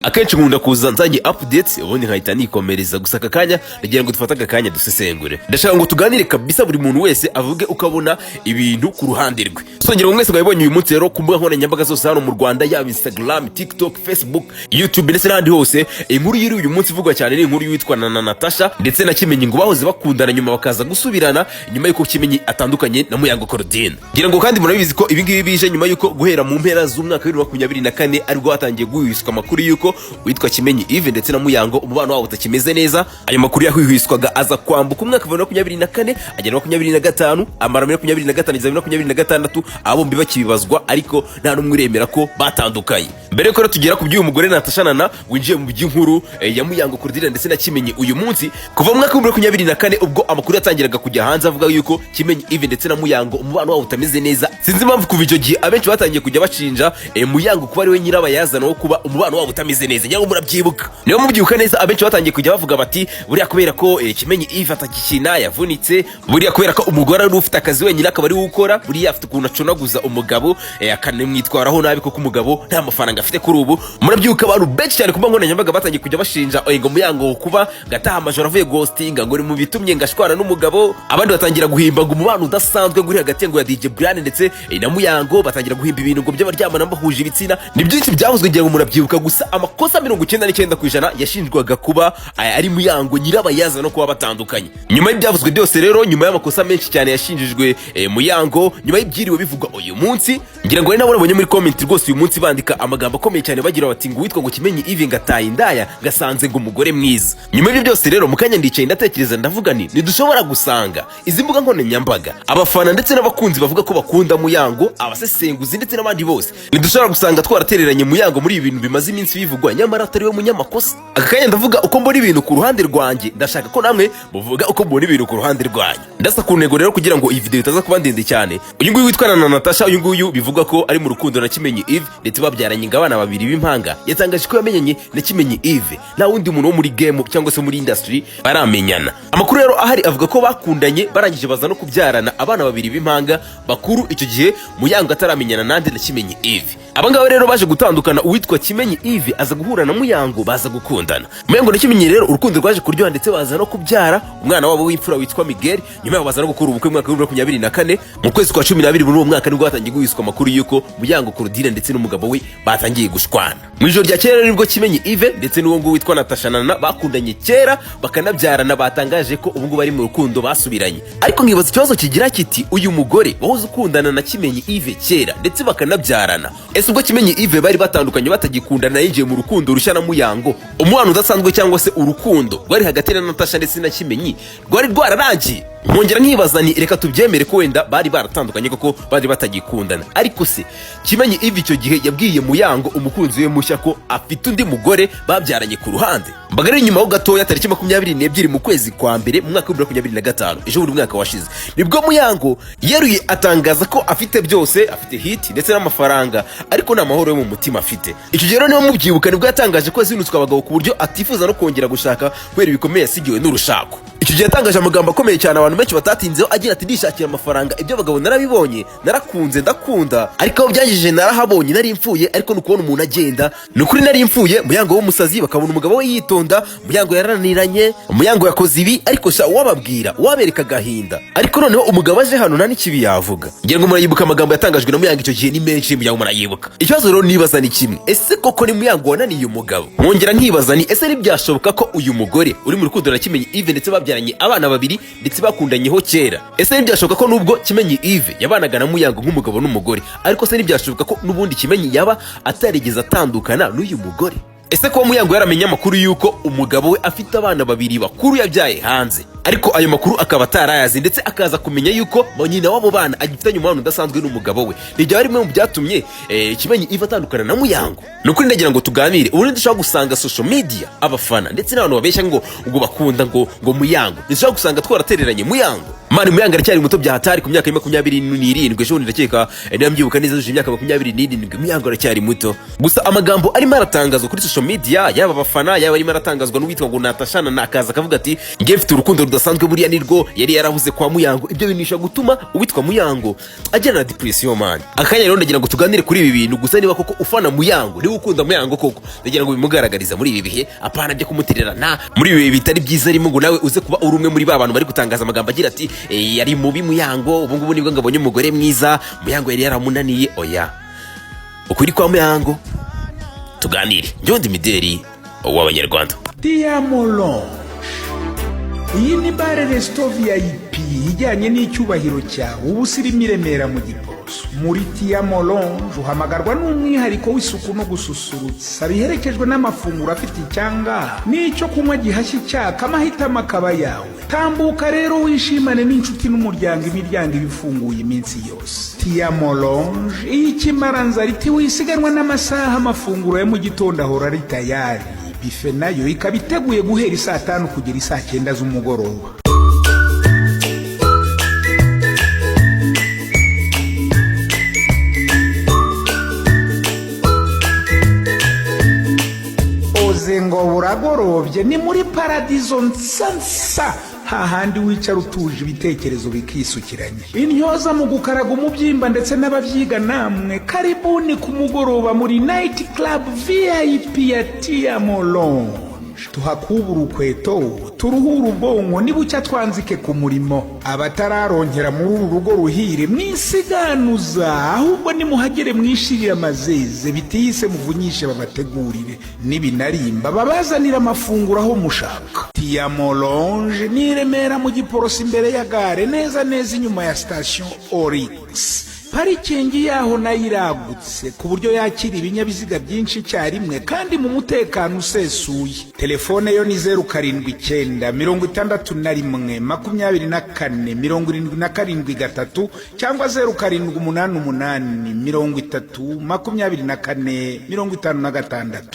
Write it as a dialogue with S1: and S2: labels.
S1: Akenshi nkunda kuza nzanye updates, ubundi nkahita nikomereza. Gusa aka kanya ndagira ngo dufate aka kanya dusesengure. Ndashaka ngo tuganire kabisa, buri muntu wese avuge uko abona ibintu ku ruhande rwe. So ngira ngo mwese mwabibonye uyu munsi rero ku mbuga nkoranyambaga zose hano mu Rwanda, yaba Instagram, TikTok, Facebook, YouTube ndetse n'ahandi hose. Inkuru yiri uyu munsi ivugwa cyane ni inkuru y'uwitwa na Natasha ndetse na Kimenyi, ngo bahoze bakundana, nyuma bakaza gusubirana nyuma y'uko Kimenyi atandukanye na Muyango Claudine. Ngira ngo kandi murabizi ko ibi ngibi bije nyuma y'uko guhera mu mpera z'umwaka wa 2024 aribwo hatangiye guhwiswa amakuru y'uko uwitwa Kimenyi Yves ndetse na Muyango umubano wabo utakimeze neza. Ayo makuru yahwihwiswaga aza kwambuka umwaka wa 2024 agera 25, amara muri 25 ageza 2026, abo bombi bakibibazwa, ariko nta n'umwe uremera ko batandukanye. Mbere yuko rero tugera ku by'uyu mugore Natasha Nana winjiye mu by'inkuru ya Muyango Claudine ndetse na Kimenyi uyu munsi, kuva mu mwaka wa 2024 ubwo amakuru yatangiraga kujya hanze avuga yuko Kimenyi Yves ndetse na Muyango umubano wabo utameze neza, sinzi impamvu kuva icyo gihe abenshi batangiye kujya bashinja Muyango kuba ari we nyirabayazana wo kuba umubano wabo utameze neza. Ngira ngo murabyibuka. Niba mubyibuka neza, abenshi batangiye kujya bavuga bati buriya kubera ko Kimenyi Yves atakikina, yavunitse, buriya kubera ko umugore ari ufite akazi wenyine akaba ari we ukora, buriya afite ukuntu acunaguza umugabo, akanamwitwaraho nabi kuko umugabo nta mafaranga afite kuri ubu. Murabyibuka, abantu benshi cyane ku mbuga nkoranyambaga batangiye kujya bashinja ngo Muyango kuba gataha amajoro avuye ghostinga, ngo ni mu bitumye ngashwana n'umugabo. Abandi batangira guhimba ngo umubano udasanzwe ngo uri hagati ngo ya DJ Brian ndetse na Muyango, batangira guhimba ibintu ngo by'abaryamana bahuje ibitsina. Ni byinshi byavuzwe, ngira ngo murabyibuka. Gusa amakosa 99% yashinjwaga kuba ari Muyango nyirabayazana no kuba batandukanye. Nyuma y'ibyavuzwe byose rero, nyuma y'amakosa menshi cyane yashinjijwe Muyango, nyuma y'ibyiriwe bivugwa uyu munsi, ngira ngo ari nabo nabonye muri comment rwose uyu munsi bandika amagambo akomeye cyane bagira bati ngo uwitwa ngo Kimenyi Yves ngataye indaya, ngasanze ngo umugore mwiza. Nyuma y'ibyo byose rero, mu kanya ndicaye ndatekereza, ndavuga nti ntidushobora gusanga izi mbuga nkoranyambaga, abafana ndetse n'abakunzi bavuga ko bakunda Muyango, abasesenguzi ndetse n'abandi bose, ntidushobora gusanga twaratereranye Muyango muri ibi bintu bimaze iminsi bivugwa, nyamara atari we munyamakosa? Aka kanya ndavuga uko mbona ibintu ku ruhande rwanjye. Ndashaka ko namwe muvuga uko mubona ibintu ku ruhande rwanyu. Ndasa ku ntego rero kugira ngo iyi video itaza kuba ndende cyane. Uyu nguyu witwa na Natasha, uyu nguyu bivugwa ko ari mu rukundo na Kimenyi Yves ndetse babyaranye ngo abana babiri b'impanga, yatangaje ko yamenyanye na Kimenyi Yves nta wundi muntu wo muri game cyangwa se muri industry baramenyana. Amakuru rero ahari avuga ko bakundanye, barangije baza no kubyarana abana babiri b'impanga bakuru. Icyo gihe Muyango ataramenyana nande? Na Kimenyi Yves. Abangaba rero baje gutandukana, uwitwa Kimenyi Yves aza guhura na Muyango, baza gukundana. Muyango na Kimenyi rero urukundo rwaje kuryoha, ndetse baza no kubyara umwana wabo w'imfura witwa Miguel. Nyuma yaho baza no gukora ubukwe mu mwaka wa 2024, mu kwezi kwa 12. Muri uwo mwaka nibwo hatangiye guhiswa amakuru y'uko Muyango Claudine ndetse n'umugabo we batangiye gushwana. Mu ijoro rya kera nibwo Kimenyi Yves ndetse n'uwo nguwo witwa Natasha Nana bakundanye kera bakanabyarana batangaje ko ubu ngubu bari mu rukundo, basubiranye. Ariko nkibaza ikibazo kigira kiti: uyu mugore wahoze ukundana na Kimenyi Yves kera ndetse bakanabyarana, ese ubwo Kimenyi Yves bari batandukanye batagikundana yinjiye mu rukundo rushya na Muyango, umubano udasanzwe cyangwa se urukundo rwari hagati na Natasha ndetse na Kimenyi rwari rwararangiye? Nkongera nkibaza ni reka tubyemere ko wenda bari baratandukanye koko, bari batagikundana, ariko se Kimenyi Yves icyo gihe yabwiye Muyango umukunzi we mushya ko afite undi mugore babyaranye ku ruhande? Mbaga ari inyuma ho gatoya, tariki 22 mu kwezi kwa mbere mu mwaka wa 2025, ejo bundi mwaka washize, nibwo Muyango yeruye atangaza ko afite byose, afite hit ndetse n'amafaranga, ariko nta mahoro yo mu mutima afite. Icyo gihe rero, niba mubyibuka, nibwo yatangaje ko yazinutswe abagabo ku buryo atifuza no kongera gushaka kubera ibikomeye yasigiwe n'urushako. Icyo gihe yatangaje amagambo akomeye cyane abantu benshi batatinzeho, agira ati: "Ndishakira amafaranga, ibyo abagabo narabibonye, narakunze ndakunda, ariko aho byangejeje narahabonye, nari mfuye, ariko ni ukubona umuntu agenda, ni ukuri nari mfuye." Muyango w'umusazi, bakabona umugabo we yitonda, Muyango yarananiranye, Muyango yakoze ibi, ariko sha uwababwira, uwabereka agahinda, ariko noneho umugabo aje hano nta n'ikibi yavuga. Ngira ngo murayibuka amagambo yatangajwe na Muyango icyo gihe, ni menshi, Muyango murayibuka. Ikibazo rero nibaza ni kimwe: ese koko ni Muyango wananiye umugabo? Mwongera nkibaza ni ese ntibyashoboka ko uyu mugore uri mu rukundo na Kimenyi Yves ndetse babyaranye abana babiri ndetse bakundanyeho kera, ese ntibyashoboka ko nubwo Kimenyi Yves yabanaga na Muyango nk'umugabo n'umugore, ariko se ntibyashoboka ko n'ubundi Kimenyi yaba atarigeze atandukana n'uyu mugore? Ese kuba Muyango yaramenye amakuru y'uko umugabo we afite abana babiri bakuru yabyaye hanze, ariko ayo makuru akaba atarayazi, ndetse akaza kumenya yuko nyina w'abo bana agifitanye umubano udasanzwe n'umugabo we, ntibyaba bimwe mu byatumye Kimenyi Yves atandukana na Muyango? Ni ukuri ndagira ngo tuganire. Ubundi dushobora gusanga social media, abafana ndetse n'abantu babeshya ngo bakunda ngo Muyango, ntidushobora gusanga twaratereranye Muyango? Man, Muyango aracyari muto bya hatari ku myaka ya 27. Ejo bundi ndakeka, niba mbyibuka neza, yujuje imyaka 27. Muyango aracyari muto. Gusa amagambo arimo aratangazwa kuri social media, yaba abafana, yaba arimo aratangazwa n'uwitwa ngo Natasha na akaza akavuga ati: "Njye mfite urukundo rudasanzwe." rudasanzwe buriya nirwo yari yarabuze kwa Muyango. Ibyo bintu bishobora gutuma uwitwa Muyango agirana na depression, man. Akanya rero ndagira ngo tuganire kuri ibi bintu gusa. Niba koko ufana Muyango, niba ukunda Muyango koko, ndagira ngo bimugaragariza muri ibi bihe, apana byo kumutererana muri ibi bihe bitari byiza arimo, ngo nawe uze kuba uri umwe muri ba bantu bari gutangaza amagambo agira ati: "Eh, yari mubi Muyango, ubu ngubu nibwo ngabonye umugore mwiza, Muyango yari yaramunaniye." Oya, ukuri kwa Muyango tuganire. Njyewe ndi Mideli w'Abanyarwanda.
S2: Tiyamo Lounge, iyi ni bar resto VIP ijyanye n'icyubahiro cyawe. Ubu usirimo i Remera mu Giporoso. Muri Tiyamo Lounge uhamagarwa n'umwihariko w'isuku no gususurutsa, biherekejwe n'amafunguro afite icyanga n'icyo kunywa gihashye icyaka. Amahitamo akaba yawe. Tambuka rero wishimane n'inshuti n'umuryango. Imiryango iba ifunguye iminsi yose. Tiyamo Lounge, iyi ikimaranzara iti wisiganwa n'amasaha. Amafunguro ya mu gitondo ahora ari tayari. Buffet nayo ikaba iteguye guhera isaa 5 kugera isaa 9 z'umugoroba. Oze ngo buragorobye, ni muri paradizo nsansa, hahandi wicara utuje, ibitekerezo bikisukiranya. Intyoza mu gukaraga umubyimba ndetse n'ababyiga, namwe karibuni ku mugoroba muri night club VIP ya Tiyamo Lounge. Tuhakubura urukweto, turuhura ubwonko, nibucya twanzike ku murimo. Abatararonkera muri uru rugo ruhire, mwisiganuza, ahubwo nimuhagere mwishirire amazeze, bitihise muvunyishe babategurire, nibinarimba babazanira amafunguro aho mushaka. Tiyamo Lounge ni i Remera mu Giporoso, imbere ya gare, neza neza inyuma ya sitasiyo Orix. Parikingi yaho nayo iragutse ku buryo yakira ibinyabiziga byinshi icyarimwe kandi mu mutekano usesuye. Telefone yo ni 0796124773 cyangwa 0788302456.